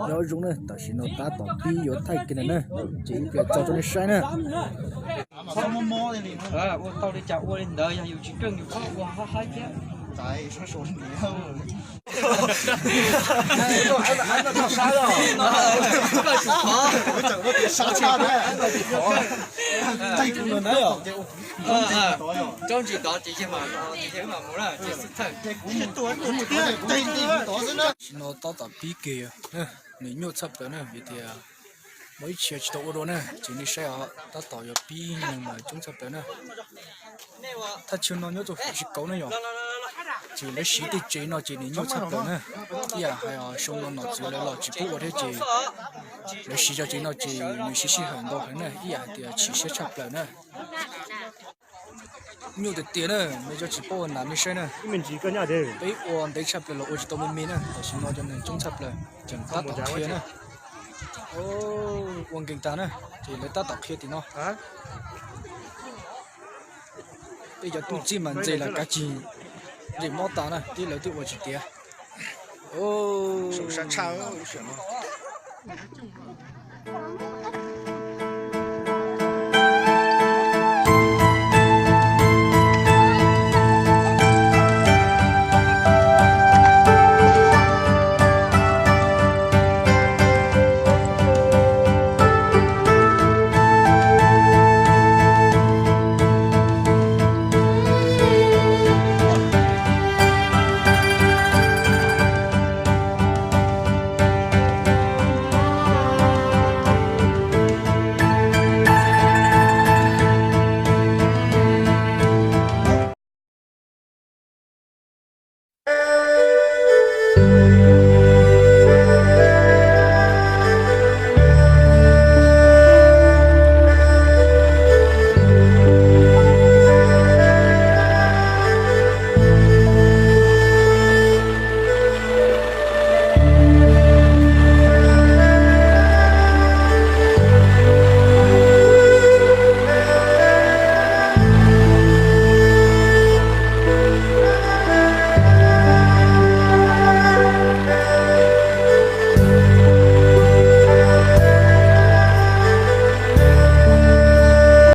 Nyob zoo na, tam sim no tab tom pib yuav thaij kiag na, ces ib pliag tso rau nej saib na. Ua tau li cas ua li ntawd, yog yus tsis keej yus txhob ua hab haib thiab. Rau tsis tod ces yawg mam mus na, ces xwb thawj. Tam sim no tab tom pib kiag yog, nws nyuaj tshaj plaws na, vim tias muaj ib txhia tsis tau ua dua na, ces nej saib os, tab tom yuav pib neeg mas coob tshaj plaws na. Thaj chaw no nyob rau hauv tsis kauv na yom, ces lawv siv tej tsev no ces nws nyuaj tshaj plaws na. Ib yam hais xyoo no nom tswv lawv los tsis pub ua thiab ces lawv siv cov tsev no ces nws siv sij hawm ntau heev na, ib yam hais tias chim siab tshaj plaws na. Nyuaj tiag tiag na, nej tsis paub ua nas nej saib na. Peb ua ntev tshaj plaws los ua tsis tau me me na, tam sim no cov neeg coob tshaj plaws, tseem tab tom qhia na. Ua nkees tag na, ces lawv tab tom qhia tim no. Peb cov tub txib mas ntse los kav tsij nres mob tas na, tib lawv twb ua tsis tiav.